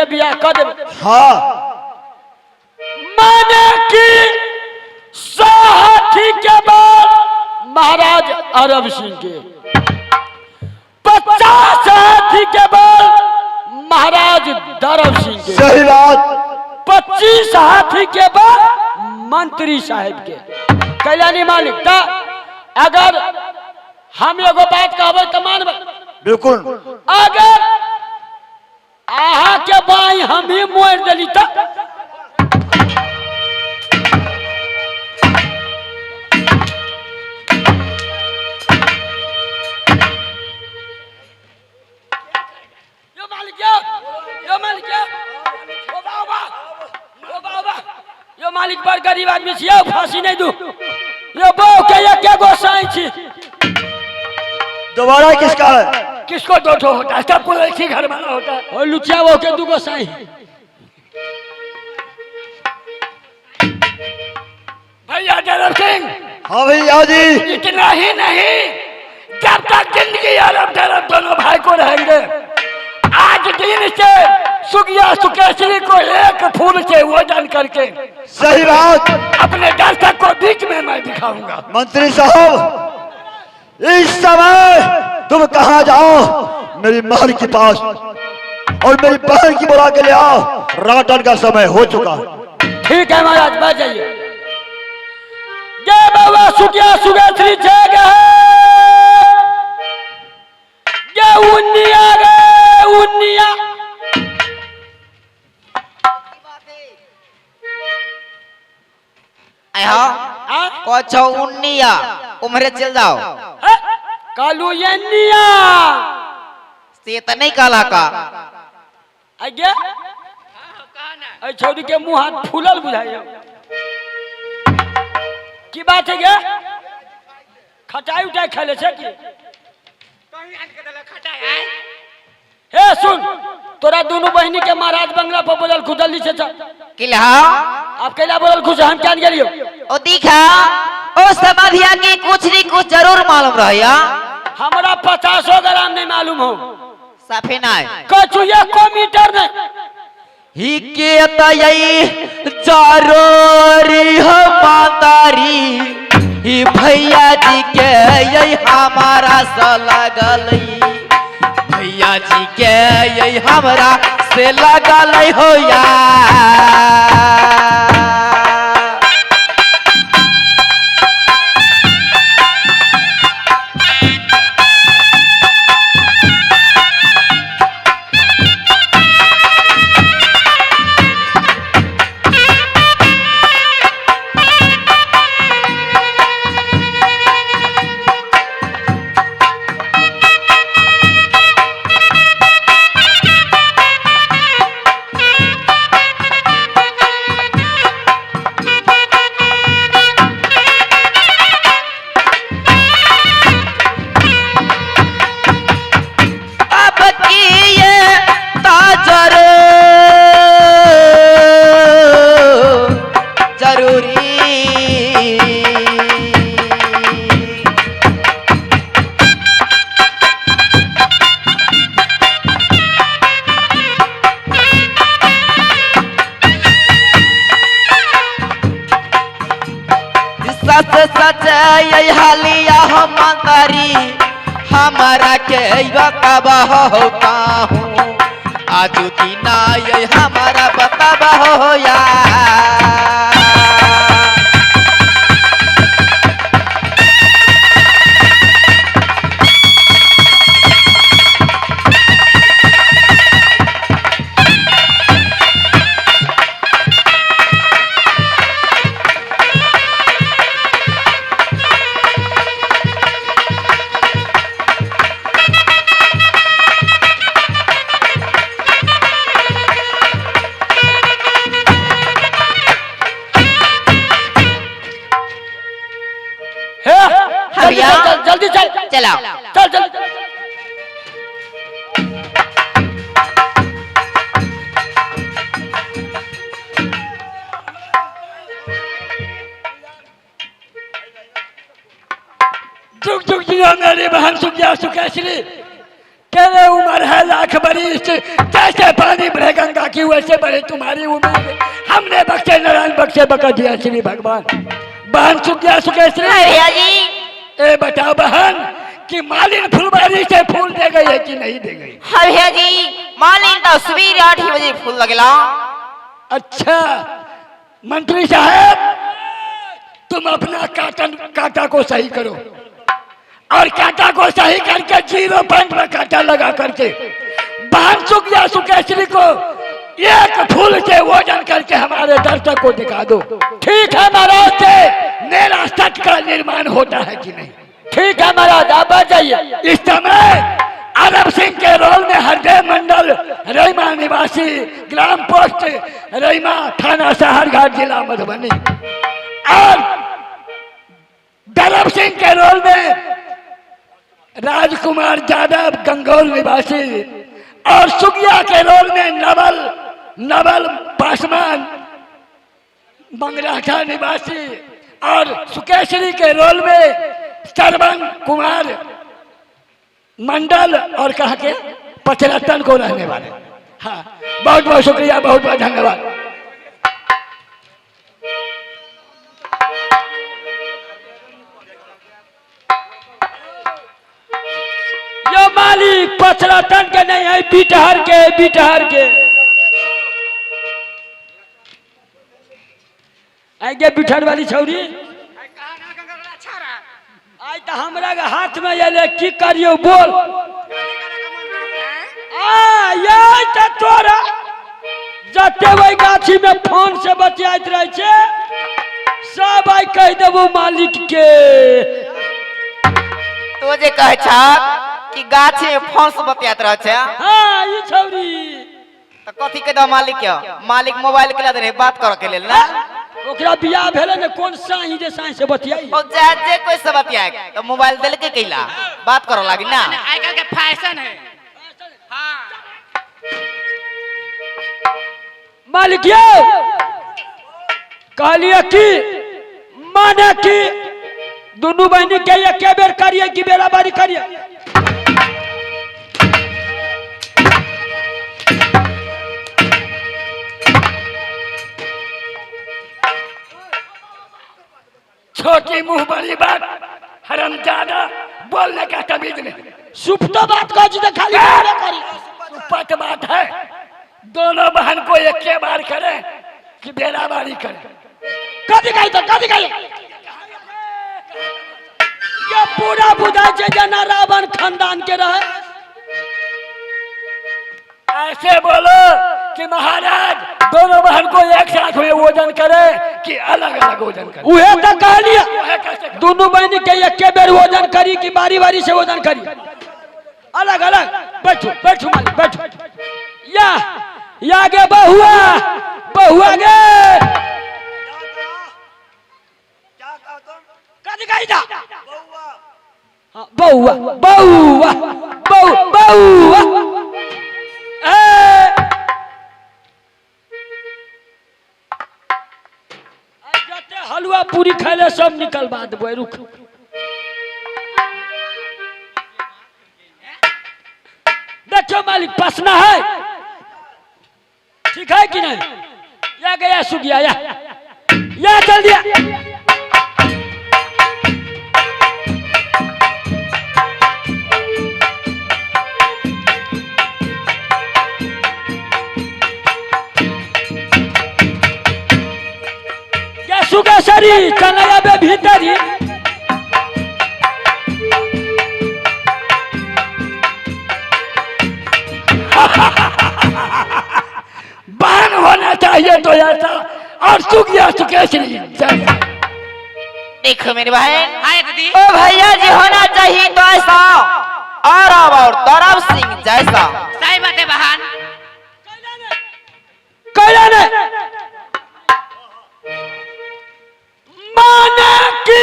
बियाह कऽ देबै। हाँ। माने कि 100 हाथी के बाद महाराज अरब सिंह के, 50 हाथी के बाद महाराज दरब सिंह के, सही बात। 25 हाथी के बाद मंत्री साहब के। कैलानी मालिक ता अगर हम एगो बात कहबै तऽ मानबै? बिल्कुल। अगर अहाँ के बाई हम ही मोड़ देली तऽ? यो मालिक यो, यो मालिक यो, ओ बा, ओ बा, ओ बा, ओ बा। यो मालिक बड़ गरीब आदमी छी यौ, फांसी नहीं दू यो। बहू के एके गो साई छी। दोबारा किसका है? किसको दो ठो होता है? सबको एक ही घर वाला होता है। और लुचिया बहू के दू गो साई। भैया जरब सिंह। हाँ भैया जी। इतना ही नहीं, जब तक जिंदगी अरब जरब दोनों भाई को रहेंगे, आज दिन से सुगिया सुकेश्वरी को एक फूल से वजन करके, सही बात, अपने दर्शक को बीच में मैं दिखाऊंगा। मंत्री साहब, इस समय तुम कहाँ जाओ? मेरी महल के पास और मेरी बहन की बुला के ले आओ। राटन का समय हो चुका है। ठीक है महाराज, बैठ जाइए। गे बाबा सुगिया सुगेश्वरी छे गे, गे उन्निया, गे उन्निया। आय कछो उन्निया, उम्हरे चल जाओ। कालू यन्निया। से त नहीं कहला का। आगे ऐ छौड़ी के मुंह हाथ फूलल बुझाइयो, की बात है गे? खटाई उटाई खाले छै की? हे सुन, तोरा दोनों बहिनी के महाराज बंगला पर बोलल खुद जल्दी से चल। किलहा। आप कैला बोलल खुद, हम क्या गेलियो? ओ दिखा, ओ समाधिया के कुछ नहीं कुछ जरूर मालूम रहया। हमरा 50 ग्राम नहीं मालूम हो। साफे नाय। कछु एको मीटर नहीं। ही के तयई जरूरी हो मातारी ही भैया जी के यही हमारा से लगल, भैया जी के यही हमरा से लगल हो या। अब की ये ताजर जरूरी सच सच यही हालिया हम तारी हमारा के बताबा हो काहू आजू दीना ये हमारा बताबा हो या। हे जल्दी भैया। चल, जल्दी चल। चलाओ। चल चल। जुग जुग जियो मेरी बहन सुखिया सुकेश्री, तेरे उम्र है लाख बरिस, जैसे पानी भरे गंगा की वैसे बढ़े तुम्हारी उम्मीद। हमने बख्शे नारायण बख्शे बका दिया श्री भगवान। बहन सुखिया सुकेश्री। भैया जी। ए बताओ बहन कि मालिन फुलबारी से फूल दे गई है कि नहीं दे गई? हाँ भैया जी, मालिन तो सवेरे 8 ही बजे फूल लगला। अच्छा मंत्री साहब, तुम अपना कांटा को सही करो और कांटा को सही करके 0 पॉइंट पर कांटा लगा करके बहन सुखिया सुकेश्री को एक फूल से वजन करके हमारे दर्शक को दिखा दो। ठीक है महाराज। से मेरा सच का निर्माण होता है कि नहीं? ठीक है महाराज, आप बैठ जाइए। इस समय अरब सिंह के रोल में हरदेव मंडल, रईमा निवासी, ग्राम पोस्ट रईमा, थाना साहरघाट, जिला मधुबनी। और दरब सिंह के रोल में राजकुमार यादव, गंगौर निवासी। और सुगिया के रोल में नवल नवल पासवान, मंगराठा निवासी। और सुकेश्री के रोल में सरवन कुमार मंडल और कहा के पचरतन को रहने वाले। हाँ, बहुत बहुत शुक्रिया, बहुत बहुत धन्यवाद। यो मालिक पचरतन के नहीं है, बिटहर के, बिटहर के। आगे बिठर वाली छौरी आइ तऽ हमरा के हाथ में एले, की करियो बोल? आ ये तऽ तोरा जते ओहि गाछी में फोन से बतियाइत रहे छै सब आइ कहि देबो मालिक के। तो जे कहै छ कि गाछी में फोन से बतियाइत रहे छै। हाँ ई छौरी। तो कथी के दो मालिक के? मालिक मोबाइल के लदने बात करे के लेल ना? ओकरा बियाह भेलै ने कोन साही जे साही से बतियाई? ओ जा जे कोई से बतियाए तो मोबाइल देल के कैला बात करे लागी ना। आजकल के फैशन है। हाँ मालिक यौ कहलिए कि माने कि दुनू बहिनी के एके बेर करिए कि बेरा बारी करिए? छोटी मुंह बड़ी बात, हरामजादा, बोलने का तमीज नहीं। सुपतो बात कहै छी तऽ खाली बोलबे करी। सुपत बात है, दोनों बहन को एक के बार करें कि बेरा बारी करें? कथी कहै तऽ कथी कहै? ये पूरा बुझाइ छै जेना रावण खानदान के रहे। ऐसे बोलो कि महाराज दोनों बहन को एक साथ हुए वजन करे कि अलग अलग वजन करे? उहे तऽ कहलिए वह कैसे करे? दुनू बहिनी के एके बेर वजन करी कि बारी बारी से वजन करी? अलग अलग। बैठू बैठू मालिक बैठू। या या गे बहुआ, बहुआ गे कथी कही जा? हाँ, बउआ बउआ बउ बउआ ए आइ जते हलुआ पूरी खाइले सब निकलबा देबै। रुक, देखियो मालिक पसना है, ठीक है कि नहीं? या गया सुगिया, या या चल दिया। या सुगेश्वरी चल आबे भीतरी। बहन होना चाहिए तो ऐसा और सुगिया सुकेश्री जैसा। देखो मेरी बहन। हाय दीदी। ओ भैया जी होना चाहिए तो ऐसा और अब और दौरव सिंह जैसा। सही बात है बहन। कैला ने माने कि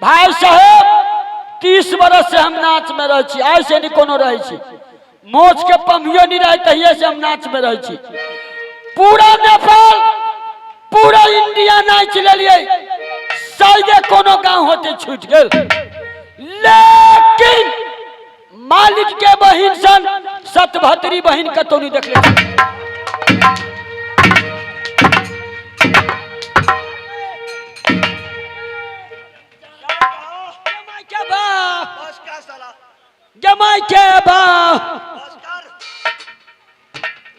भाई साहेब 30 बरस से हम नाच में रहे छी, आइ से नहीं कोनो रहे छी, मोच के पमियो नहीं रहे तहिए से हम नाच में रहे छी। पूरा नेपाल पूरा इंडिया नाच लेलिए, शायदे कोनो गांव होते छूट गेल, लेकिन मालिक के बहिन सन सतभत्री बहिन कतौ नहीं देखले।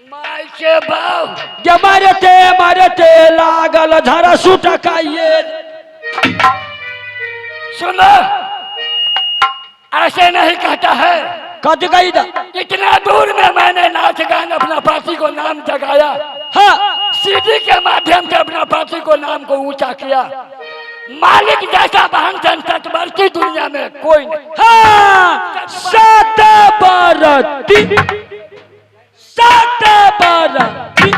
माय के बाप। जे मारते मारते लागल झरा सुटकाइए। सुनो, ऐसे नहीं कहता है। कथी कही दा? इतना दूर में मैंने नाच गान अपना पार्टी को नाम जगाया। हाँ। सीडी के माध्यम से अपना पार्टी को नाम को ऊंचा किया। मालिक जैसा बहन सतबरती दुनिया में कोई नहीं। हाँ, सतबरती सतबरती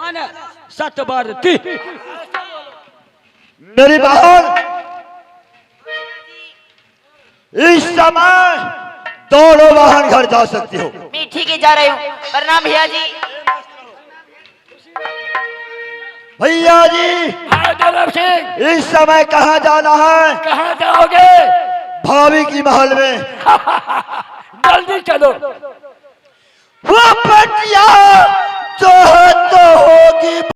माने सतबरती। मेरी बहन, इस समय दोनों बहन घर जा सकती हो। मैं ठीक है, जा रही हूँ। प्रणाम भैया जी। भैया जी। भाई दौलत सिंह। इस समय कहाँ जाना है? कहाँ जाओगे? भाभी की महल में। जल्दी चलो। वो बटिया जो है तो होगी।